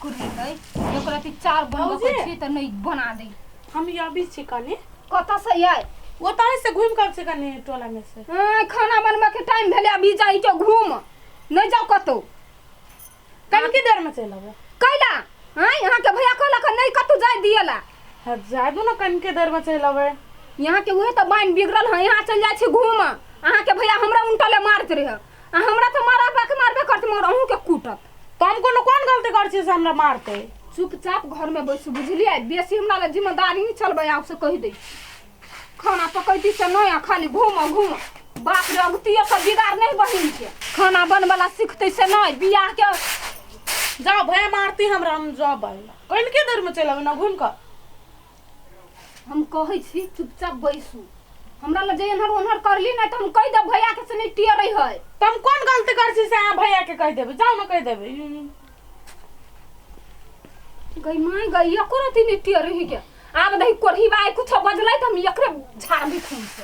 कुरी है एकरा ती चार बनबऽ भौजी। के छी तऽ नहि बना दे। हम अभी छी कनी। कतऽ से आय? ओतहि से घूम कर छी कनी टोला में से। हाँ, खाना बनबऽ के टाइम भेलै, अभी जाइ छौ घूम, नहि जाउ कतौ। कनकी देर में चलि अबै। कैला? हाँ, यहाँ के भैया कहलक नहि कतौ जाय दियला। हाँ, जाय दू ना, कनके देर में चलि अबै। यहाँ के उहे तऽ बाइन बिगड़ल है, यहाँ चलि जाइ छी घूम। अहाँ के भैया हमरा उनटले मारत रहे, आ हमरा तऽ मारबा के मारबे करत, मगर अहूँ के कूटत। तऽ हम कोनो कोन गलती करै छी से हमरा मारतै? चुपचाप घर में बैसू, बुझलियै? बेसी हमरा लए जिम्मेदारी नहि चलबै, आब से कहि दै छी। खाना पकैती से नहि, आ खाली घूम घूम। बाप रे, अगतिये से बिगाड़ नहीं बहिन के। खाना बनबला सीखते से नहीं, बियाह के। जाओ भैया मारती हमरा, हम जबै। कनके देर में चलि अबै ना घूम कऽ। हम कहै छी चुपचाप बैसू, हमरा लग जे एन्हर ओन्हर करली नहि तऽ हम कहि देब भैया के से नहि टेरै है। तऽ हम कोन गलती करै छी से अहाँ भैया के कहि देबै? जाउ ने कहि देबै। गई माय गई, एको रति नहि टेरै है के। आब दही कोढ़ी बाई कुछो बजलै तऽ हम एकरे झाड़बी खून से।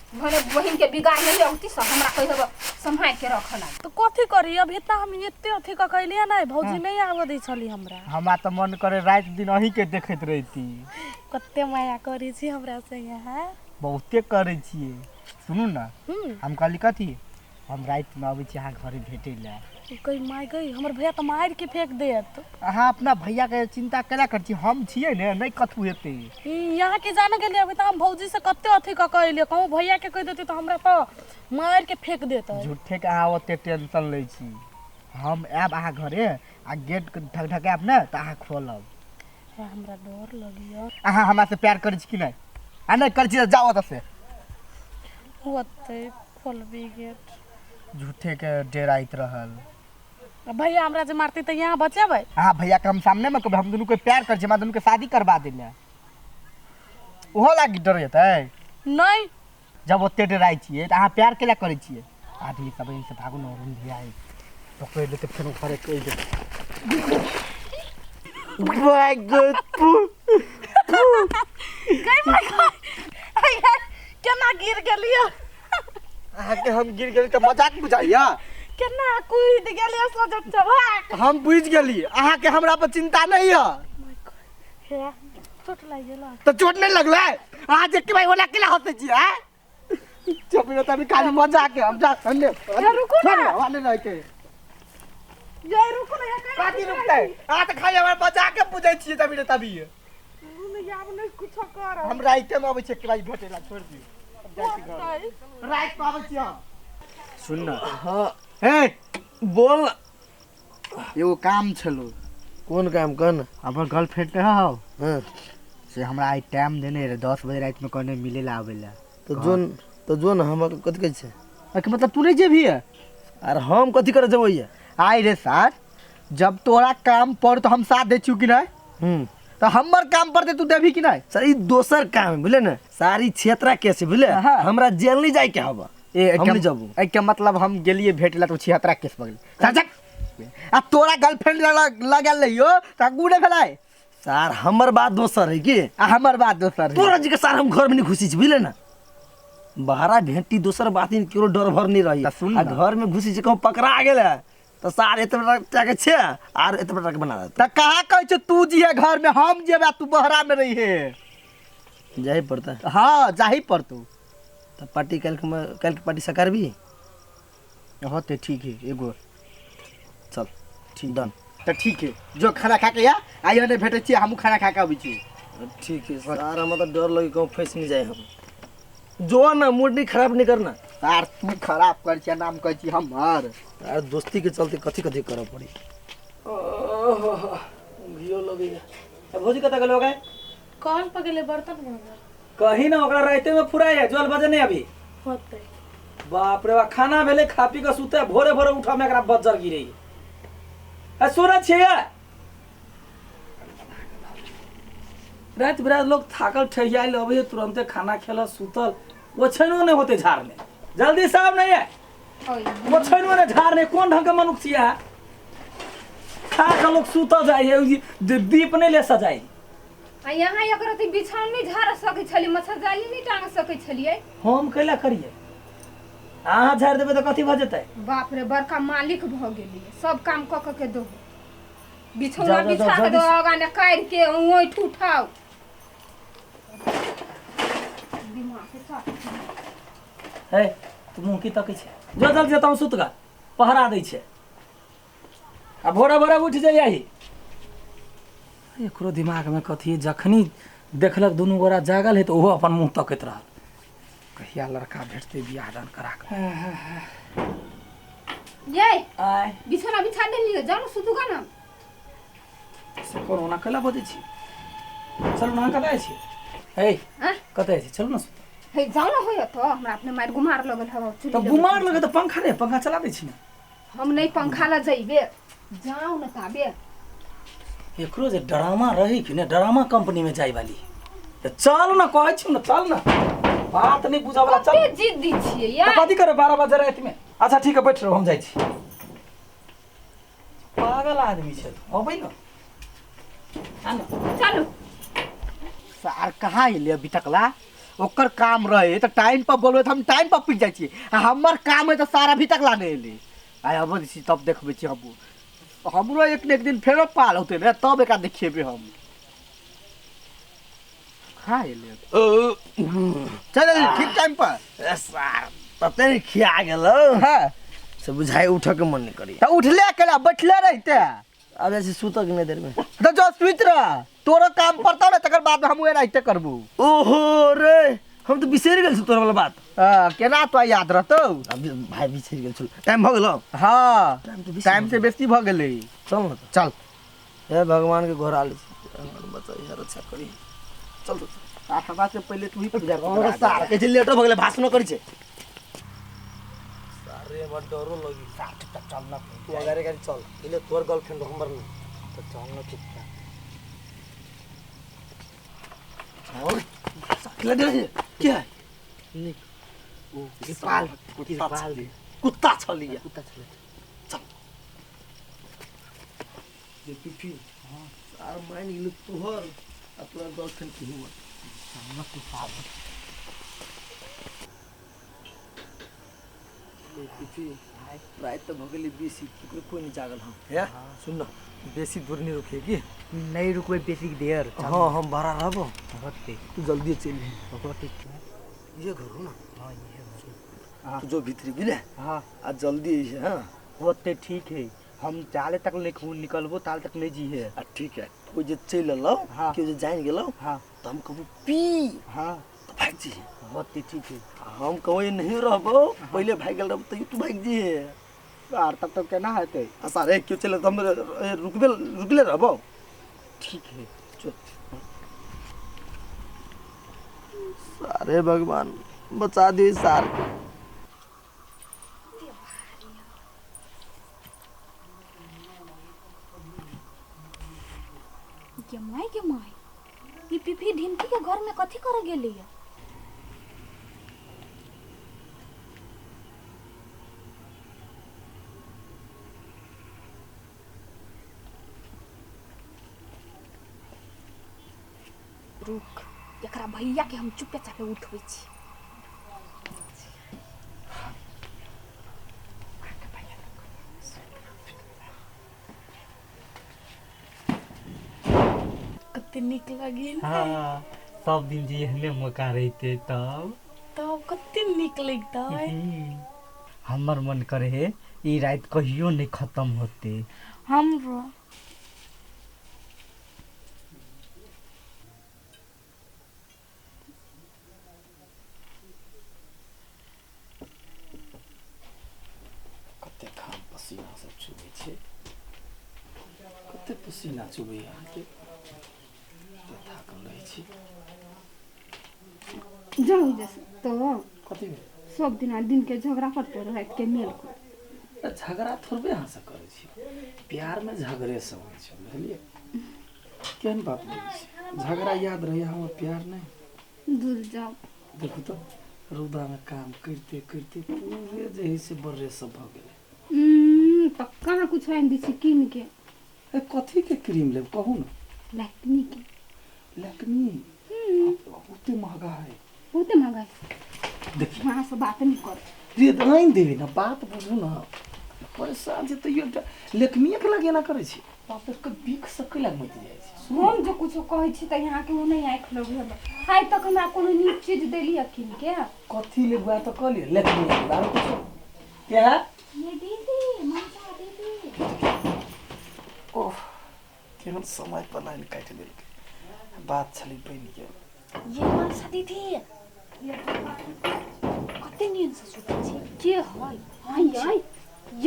घरे बहिन के बिगाड़ नहीं अगती सब हमरा कहि देब सम्हारि के रखऽ लागी। तऽ कथी करी अब? इतना हम एते अथी कऽ कइलियै नहि, भौजी नहि आबऽ दै छली हमरा। हमरा तऽ मन करे राति दिन अहीं के देखैत रहिती। कते माया करै छी हमरा से यहाँ। बहुते करै छियै। सुनू ने, हम कहली कथी, हम रातिमे अबै छी अहाँ घरे भेटै लए। गई माय गई, हमर भैया तऽ मारि के फेंक देत। अहाँ अपना भैयाके चिन्ता केना करै छी? हम छियै ने, नहि कथू हेतै। यहाँ के जाने गेलियै अभी तऽ हम भौजी से कते अथी कऽ के एलियै, कहूँ भैया के कहि देतै तऽ हमरा तऽ मारि के फेंक देतै। झूठेके अहाँ ओते टेंशन लै छी। हम आयब अहाँ घरे आ गेट ढकढकायब ने तऽ अहाँ खोलब। हे, हमरा डर लगैया। अहाँ हमरा से प्यार करै छी कि नहि? आ नहि करै छी तऽ जाउ ओतऽ से। ओते खोलबी गेट। झूठे के डेराइत रहल। आ भैया हमरा जे मारतै तऽ यहाँ बचेबै? अहाँ भैया के हम सामने में कहबै हम दुनू के प्यार करै छी, हमरा दुनू के शादी करबा देले। ओहो लागी डर जेतै? नहि। जब ओते डराइ छियै तऽ अहाँ प्यार केला करै छियै? आदमी सब से भागू ने, अरुण भैया आइ पकड़ि लेतै, फेरो घरे कहि देतै। बाय गो तू। गई माय गई, केना गिर गेलियै? अहाँके हम गिर गेली तऽ मजाक बुझाइया? केना कूद गेलियै सोचत चबाक। हम बुझि गेली अहाँके हमरा पर चिंता नहीं है। हे, चोट लागि गेल। तऽ चोट नहीं लगलै? अहाँ जे के भाई ओना केला हंसै छी? आँय चुप रह, तभी खाली मजाक है। हम जा हन्ने। रुकू ना। वाले रह के जय रुकू ना, यहाँ कथी रुकतै? अहाँ तऽ खाली हमरा मजाक के बुझै छियै तभी ने तभी। आब नहि कुछो कर। हम राइते में अबै छियै के भाई भेटै ला, छोड़ि दियौ, हम जाइ छी घर, राति में अबै छी हम। सुन न। हाँ। हे। बोल। एगो काम छलो। कोन काम कह न? हमर गर्लफ्रेंड नहि हौ? हाँ। से हमरा आइ टाइम देने रहे 10 बजे रातिमे, कहने मिले ला आबै ला। तऽ जोन, तऽ जोन, हम कथी कहै छै? एहिके मतलब तू नहि जेबही? आर हम कथी करे जेबै? आइ रे सार, जब तोरा काम पर तऽ हम साथ दै छियौ कि नहि? हम्म। तऽ हमर काम पर तू देबही कि नहि? सर, ई दोसर काम है, बुझले ने? सारी क्षेत्रा केस है, बुझले? हाँ। हमरा जेल नहीं जाए के हवा। ए हम नहीं जबू। एहिके मतलब हम गेलिए भेट ला तो 76 केस भऽ गेलै। चल, आ तोरा गर्लफ्रेंड लगल रहियो तऽ आगू नहि भेलै? सार, हमर बात दोसर है की। आ हमर बात दोसर है। तोरा जी के सार हम घर में नहीं घुसी छी, बुझले ना? बहरा भेंटी दोसर बात नहीं, केकरो डर भर नहीं रही। तऽ सुन आ ना। घर में घुसी छी, कहूँ पकड़ा गेल है तऽ सार एतबे टाका के छै आर एतबे टाका के बना देतौ। तऽ कहाँ कहै छौ तू जिहे घर में, हम जेबै आ तू बहरा में रहिहे। जाही पड़ता है। हाँ, जाही पड़तौ। तऽ पार्टी काल्हि काल्हि के पार्टी सकारबी? हाँ तऽ ठीक है एगो। चल ठीक, डन। तऽ ठीक है, जो खाना खा के आ, आइयो नहि भेटै छियै, हमहूँ खाना खा के अबै छी। ठीक है सार, हमरा तऽ डर लगे कहूँ फंसि नहीं जाए हम। जो ना, मूड नहीं खराब नहीं करना। सार, तू खराब कर छियै, नाम कहै छी हमर। यार, दोस्ती के चलते कथी कथी करऽ पड़ी। घियो लगैया। भौजी कतऽ गेलो गए? कल पर गेलै बर्तन मांजऽ। कही ना ओकरा राइते में फुराइ है, जल बजे नहीं अभी। होतै। बाप रे बाप, खाना भेलै खा पी कऽ सुते, भोरे भोरे उठऽ में एकरा बज्जर गिरै। आ सुनै छियै, राति बिराति लोग थाकल ठहियायल अबै है, तुरंते खाना खेलक सुतल, ओछैनो नहि होतै झाड़ने। जल्दी साहब नहीं है ओछैनो नहि झाड़ने। कोन ढंग के मनुष्य छियै? खा कऽ लोग सुतऽ जाइ है, दीप नहि ले सजाइ। आ यहाँ एकर अथी बिछाउन नहि झाड़ सकै छलियै, मच्छरदानी नहि टांग सकै छलियै? हम कैला करियै? अहाँ झाड़ि देबै तऽ कथी भऽ जेतै? बाप रे, बड़का मालिक भऽ गेलियै, सब काम कऽ कऽ के दो। बिछौना बिछा के दो आगा ने काटि के ओंठ उठाओ दिमाग से चल हे तू मुँह की तकै छै जो जल्दी जतौ सुत गा पहरा दै छै आ भोरे भोरे उठ जाइही। एकरो दिमागमे कथी जखनी देखलक दुनू गोरा जागल है तऽ ओहो अपन मुँह तकैत रहल कहिया लड़का भेटतै बियाह दान करा के। ये आय बिछौना बिछा देलियै जाउ ने सुतू गा ना। से कोरोना कैला बजै छी चलू ना कतऽ छी हे कतऽ छी चलू ना सुत हे जाउ ना होय तो हमरा अपने मारि गुमार लगल हवा तऽ गुमार लगे तऽ पंखा रे पंखा चला दै छी ना। हम नहीं पंखा ला जइबे जाउ ना ताबे। एकरो जे ड्रामा रही कि ने ड्रामा कंपनी में जाय वाली तऽ चल ना कहै छी ना चल ना बात नहीं बुझा वाला चल जिद्दी छियै यार तऽ कथी करे 12 बजे राति में। अच्छा ठीक है बैठ रहो हम जाइ छी। पागल आदमी छै अबै ना आ ना चलू। सार कहाँ एलै अभी तकला ओकर काम रहे तऽ टाइम पर बोलबै तऽ हम टाइम पर पुजि जाइ छियै आ हमर काम है तऽ सार अभी तक ला नहि एलै। आइ अबै छी तब देखबै छी हमहूँ हमरो एक ने एक दिन फेरो पाल होतै ने तब एकरा देखेबै हम। कहाँ एलै चल ठीक टाइम पर। सार तते ने खिया गेलौ हाँ से बुझाइ उठऽ के मन नहि करी। तऽ उठले केला बैठले रहिते आब जाइ छी सुतऽ के नहि देर में। तऽ जो सुति रह तोरो काम पड़तौ ने तकर बाद हमहूँ एनाहिते करबू। ओहो रे हम तऽ बिसरि गेल छी तोरा वाला बात। हाँ केना तो याद रहतौ भाई बिसरि गेल छल। टाइम भऽ गेलौ? हाँ टाइम से बेसी भऽ गेलै। चल न चल। हे भगवान के घोड़ा ले बचाई रक्षा करी। चल आ हमरा से पहिले तू ही पूजा कर। सार के लेटो भऽ गेलै भाषणो करै छै सारे बड़ डरो लगी। सार चुपचाप चल न तू अगाडि अगाडि चल इले तोर गर्लफ्रेंड हमर न तो चल न चुपचाप। और साकिला दे क्या है निक ओ कृपाल कृपाल कुत्ता छलिया कुत्ता छलिया चल जे पिपी। हां सार मान गेल तोहर आ तोरा गर्लफ्रेंड की हिम्मत सामने कृपाल पिपी रात तो भऽ गेलै बेसी केकरो कोइ नहि जागल हम। हे सुन न बेसी दूर नहीं रुकेगी। नहीं रुकबै बेसी देर। हाँ हम बड़ा रहबो होते तू जल्दी चलि होते ये घर हो ना। हाँ ये घर तू जो भीतरी बुझले। हाँ आ जल्दी है। हाँ होते ठीक है हम चाले तक नहीं निकलबो ताल तक नहीं जी है। आ ठीक है कोई जे चलि एलौ हाँ। केओ जे जानि गेलौ हाँ तऽ हम कहबो पी। हाँ तऽ भागि जी होते ठीक है। हम कहबो नहीं रहबो पहिले भागि गेल रहबो तैयो तू भागि जी आर तब तब केना हेतै। आ सारे केओ चलि तऽ हम रुकबे रुकले रहबो। ठीक है चल। सारे भगवान बचा दियो सार के। गे माय ई पीपी ढिमकी के घर में कथी करे गेली है? रुक एकरा भैया के हम चुपे चापे उठबै छी। कते नीक लागिल। हाँ सब दिन जी एहने मौका रहते तब तब कते नीक लगतै। हमर मन करे है ई रात कहियो नहीं खत्म होते। हमरो कते घाम पसीना सब चुबै छै कते पसीना चुबै अहाँके थाकल रहै छी। जाउ जैसे तो कथी सब दिन दिन के झगड़ा करते रात के मेल कर। झगड़ा थोड़बे अहाँ से करै छी प्यार में झगड़े से होइ छै बुझलियै। केहन बात बोलै छी झगड़ा याद रहै हमर प्यार नहीं। दूर जाओ। देखू तो रौदा में काम करते करते पूरे जे है से बर्रे सब भऽ गेलै। तऽ कहाँ कुछ आनि दै छी कीन के? कथी के क्रीम लेब कहू ना? लैक्मी के। लैक्मी बहुते महंगा है। बहुते महंगा है। देखिए वहाँ से बात नहीं कर रे आनि देबै ना बात बुझू ना परेशान छै तैयो लैक्मीए के लगे एना करै छी। बाप रे के बिक सकै लग मत जाइ छै। हम जो कुछो कहै छी तऽ यहाँ के ओ नहि आँखि लगबै। आइ तक हमरा कोनो नीक चीज देली है कीन के? कथी लेबुआ तऽ कहलियै लेकिन आरो कुछो के है? ये दीदी, मनसा दीदी। ओह केहन समय पर लाइन काटि देलकै। बात छलै बनि गेल। ये मनसा दीदी कते नींद से सुतै छी? के है? आइ आइ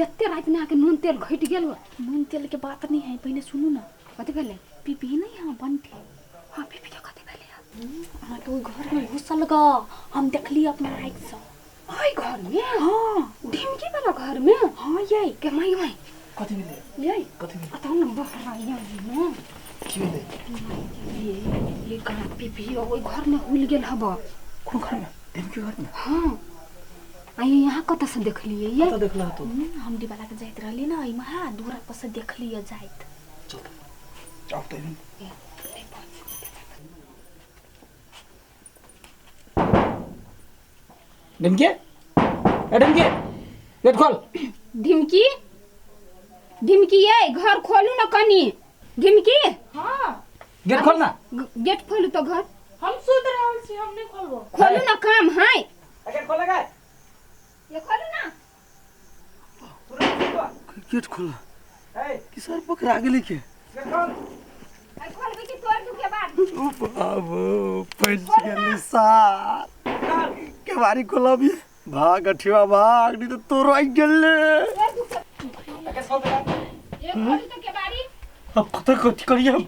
एते राति में अहाँके नून तेल घटि गेल हो? नून तेल के बात नहीं है, पहले सुनू ना। कथी भेलै? पीपी नहीं है बंठी। हाँ पीपी के कथी भेलै? अहाँके ओहि घर में घुसल ग, हम देखली अपना आँखि से। ओहि घर में? हाँ। ढिमकी वाला घर में? हाँ ये के माई माई कथी भेलै? ये कथी भेलै? अतौ न बहरा ये न की भेलै? ये कहाँ पीपी ओहि घर में हुल गेल हब। कोन घर में? ढिमकी घर में? हाँ। आ यहाँ कतऽ से देखलियै ये? कतऽ देखला तू? हम डिबाला के जाइत रहली ना एहिमे, हाँ दूरा पर से देखलियै जाइत। चल आउ तऽ। ढिमकी ए ढिमकी गेट खोल। ढिमकी ढिमकी ये घर खोलू ना कनी। ढिमकी हाँ गेट खोल ना। गेट खोलू तो घर। हम सुत रहल छी, हम नहीं खोलबो। खोलू ना काम है। गेट खोल लगा। ये खोलू ना। गेट खोल। ए कि सर पकड़ा गेलै के? गेट खोल। आई खोलबे कि तोड़ दू के बाद? ओ बाबू पैंच गेलै सार। के बारी खोलबी? भाग अठिवा भाग, नहीं तो तोरो आई गेलै। ये खोलू तो के बारी? अब कत कथी करिए हम?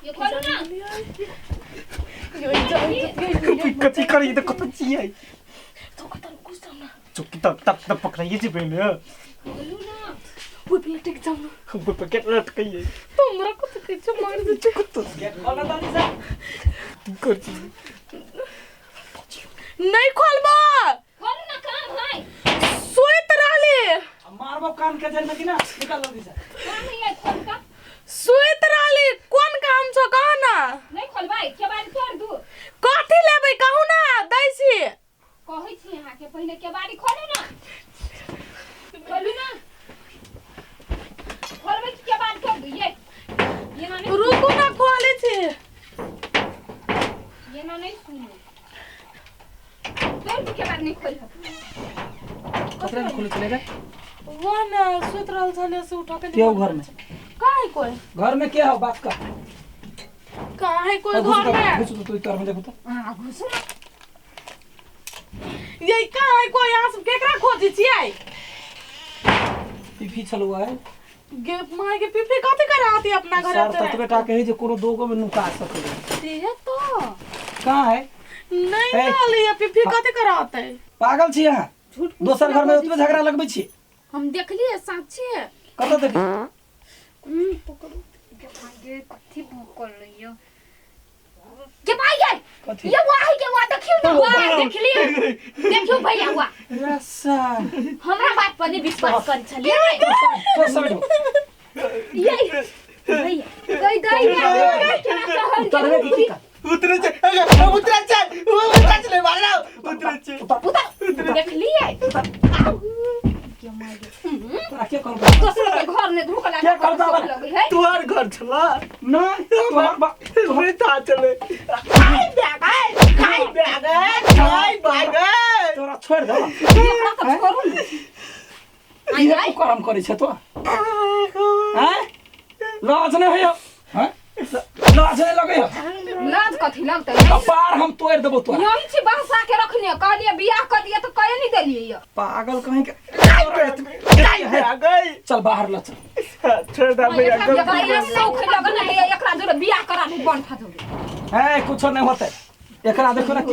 ये खोलू ना। कथी करिए त कत छियै? तो कत कुछ ना चुकी तक तक तक पकड़ाइए जे पहले। खोलू ना। ओइ पे लटक जाऊ ना। हम पे पकड़ लटकाइए। हमरा को तो किछु मार दे। चुक तो गेट खोल ना जल्दी से। की कर छी? नहीं खोलबो। खोलू ना काम है। सुइत रहली। मारबो कान के जर में कि ना निकाल जल्दी से। काम है खोल का। सुइत रहली कोन काम छौ कह ना? नहीं खोलबै केबाड़ी तोड़ दू। कथी लेबै कहू ना दै छी। कहै छी अहाँ के पहिले केबाड़ी खोलू ना। खोलू ना। खोलबै कि केबाड़ी तोड़ दू? ये ये ना नहीं रुकू ना खोले छी। ये ना नहीं सुनू। तोड़ दू केबाड़ी नहीं खोल। कतरा में खोले चले गए? वो ना सुत रहल छले से उठा के। के हो घर में? काहे कोई घर में के हो बात कर? काहे कोई घर में? घुसू तो तू तर में देखू तो। हां घुसू ना। ये काहे कोई यहाँ सब केकरा खोजै छियै? पीपी छलुआ है। गे माय के पीपी कथी कराती अपना घर सर ततबे टा कहे जे कोनो दोगो में नुका सकै। ते तो कहां है? नहीं रहली पीपी कथी कराते? पागल छी अहाँ? दोसर घर में ओतबे झगड़ा लगबै छी। हम देखलियै साक्षी है। कत देखली? पकड़ू के भाई कथी भूकल रहियो के भाई ये? कथी? ये वाही के वा देखियो ना। वाह देखलियै देखियो भैया वाह। रसा हमरा बात पर नहीं विश्वास कर छलियै। तो सब ये भैया कहि दै उतरबे की का? उतरे छै उतरे छै उतरे छै मारना उतरे छै। उतर देखलियै के मार गे तोरा के कहलको? दोसर के घर ने धुकला के कहलको? लगे है तोहर घर छला नहीं तोहर बा तोहरे था चले। खाइ बैग खाइ बैग खाइ बैग तोरा छोड़ दे। एकरा तऽ छोड़ू ने। आई आई करम करै छै तो हैं? लाज नहीं है हैं? लाज नहीं लगे है? लाज कथी लगतै? कपार हम तोड़ देबो तोरा। यही छी बहसा के रखने कहलियै बियाह कर दिए तऽ कहे नहीं देलियै ये। पागल कहीं के चल बाहर ल चल। छोड़ दे भैया। एकरा शौक लगल है एकरा जोरे बियाह करा दू बंठा जोरे। है कुछो नहीं होतै। एकरा देखो ना की